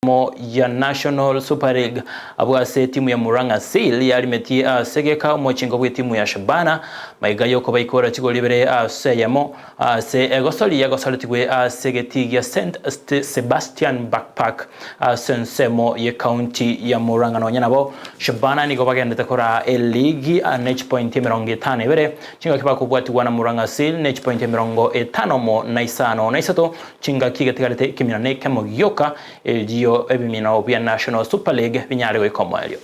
Ensemo ya National Super League abwo ase etimu ya Murang'a Seal yarimetie ase egeka omochengo bw'etimu ya Shabana maiga yokobaikora chigori ibere ase eyemo ase egosori yagosoretigwe ase egetii gia St Sebastian Park ase ensemo y'ecounty ya Murang'a. Nonya nabo Shabana nigo bagendete koraa eligi ne chipointi 52 chingaki bakobwatigwa na Murang'a Seal ne chipointi 53. Chingaki getigarete ekemina nekemo gioka, erio ebimino bia National Super League binyare goika omoerio.